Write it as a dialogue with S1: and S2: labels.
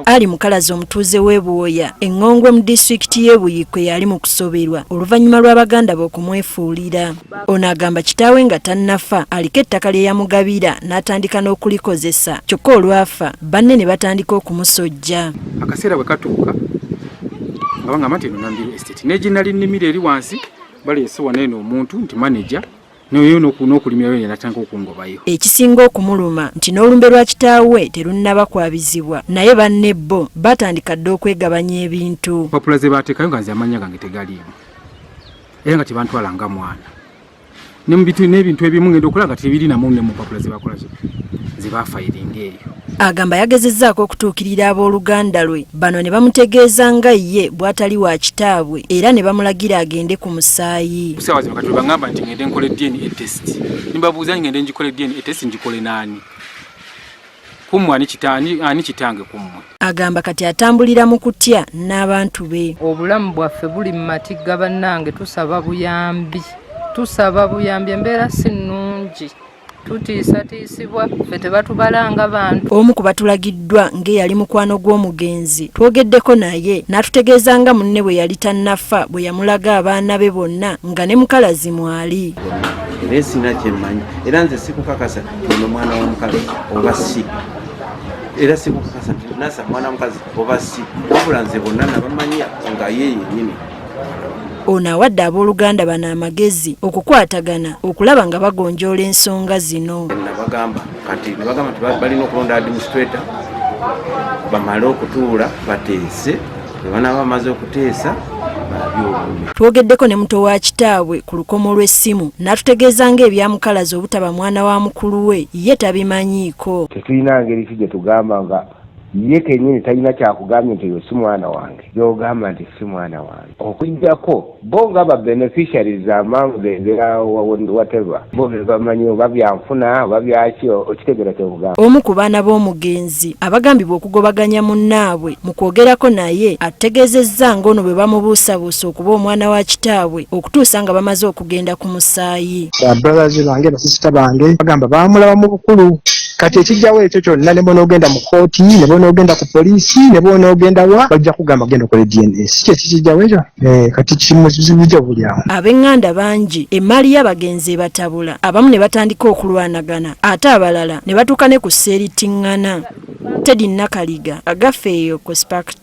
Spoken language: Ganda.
S1: Ali Mukalazi, omutuuze w'e Buwoya Eŋŋongwe mu disitulikiti y'e Buikwe, yali mu kusoberwa oluvannyuma lw'abaganda be okumwefuulira. Ono agamba kitaawe nga tannafa aliko ettaka lye yamugabira n'atandika n'okulikozesa, kyokka olwafa banne ne batandika okumusojja.
S2: Akaseera bwe katuuka nga bagamba nti eno Nambiru Estate neginali nnimiro eri wansi, baleese wano eno omuntu nti manager, naye n'okulimirayo natandika okungobayo.
S1: Ekisinga okumuluma nti n'olumbe lwa kitaawe terunnaba kwabizibwa, naye banne bo batandika dda okwegabanya ebintu.
S2: Empapula ze baateekayo nga nze amannya gange tegaliimu, era nga tebantwala nga mwana n'ebintu ebimu ngenda okulaba nga tebiri namu ne mu mpapula ze bakola ze bafayiringa eyo.
S1: Agamba yagezezzaako okutuukirira abooluganda lwe bano ne bamutegeeza nga ye bw'atali wa kitaabwe, era ne bamulagira agende ku musaayi.
S2: Kusaawa zino kati baŋŋamba nti ngende nkole DNA test, nimbabuuza ngende ngikole DNA test ngikole naani kummwe? Ani kitange kummwe?
S1: Agamba kati atambulira mu kutya n'abantu be.
S3: Obulamu bwaffe buli mu matigga. Bannange, tusaba buyambi, tusaba buyambi. Embeera si nnungi, tutiisatiisibwa, ffe tebatubalanga bantu.
S1: Omu ku batulagiddwa ng'eyali mukwano gw'omugenzi twogeddeko naye n'atutegeeza nga munne bwe yali tannafa bwe yamulaga abaana be bonna nga ne Mukalazi mwali.
S4: Era sina kyemmanyi, era nze sikukakasa nti ono mwana wa mukazi oba si, era sikukakasa nti nasa mwana wa mukazi oba si, wabula nze bonna nabamanyi nga ye yennyini.
S1: Ono awadde abooluganda bano amagezi okukwatagana okulaba nga bagonjoola ensonga zino.
S4: Nabagamba kati nebagamba nti balina okulonda administrator, bamale okutuula bateese, bwe banaaba bamaze okuteesa balabye obulumi.
S1: Twogeddeko ne muto wa kitaabwe ku lukomo lw'essimu n'atutegeeza ng'ebya Mukalazi obutaba mwana wa mukulu we ye tabimanyiiko.
S5: Tetulina ngeri ki gye tugamba nga ye kennyini talina kyakugambye nti oyo si mwana wange, gy'ogamba nti si mwana wange, okuggyako bo nga ba beneficiaries among their whatever, bo be bamanyi oba byanfuna oba byaki. Okitegeera kyokugamba?
S1: Omu ku baana b'omugenzi abagambibwa okugobaganya munnaabwe, mu kwogerako naye atutegeezezza ng'ono bwe bamubuusabuusa okuba omwana wa kitaabwe okutuusa nga bamaze okugenda ku musaayi.
S6: Babrothers bange, basisita bange bagamba bamulaba mu bukulu. Kati ekijjawo ekyo kyonna, ne bw'onoogenda mu kooti, ne bw'onoogenda ku poliisi, ne bw'onoogenda wa, bajja kugamba genda okole DNA. Si kyekikijjawo ekyo? Kati kimuzibujja buli awo.
S1: Ab'eŋŋanda bangi emaali y'abagenzi ebatabula, abamu ne batandika okulwanagana, ate abalala ne batuuka ne ku sseeritiŋŋana. Teddy Nakaliga, Agafeeyo ku Spark.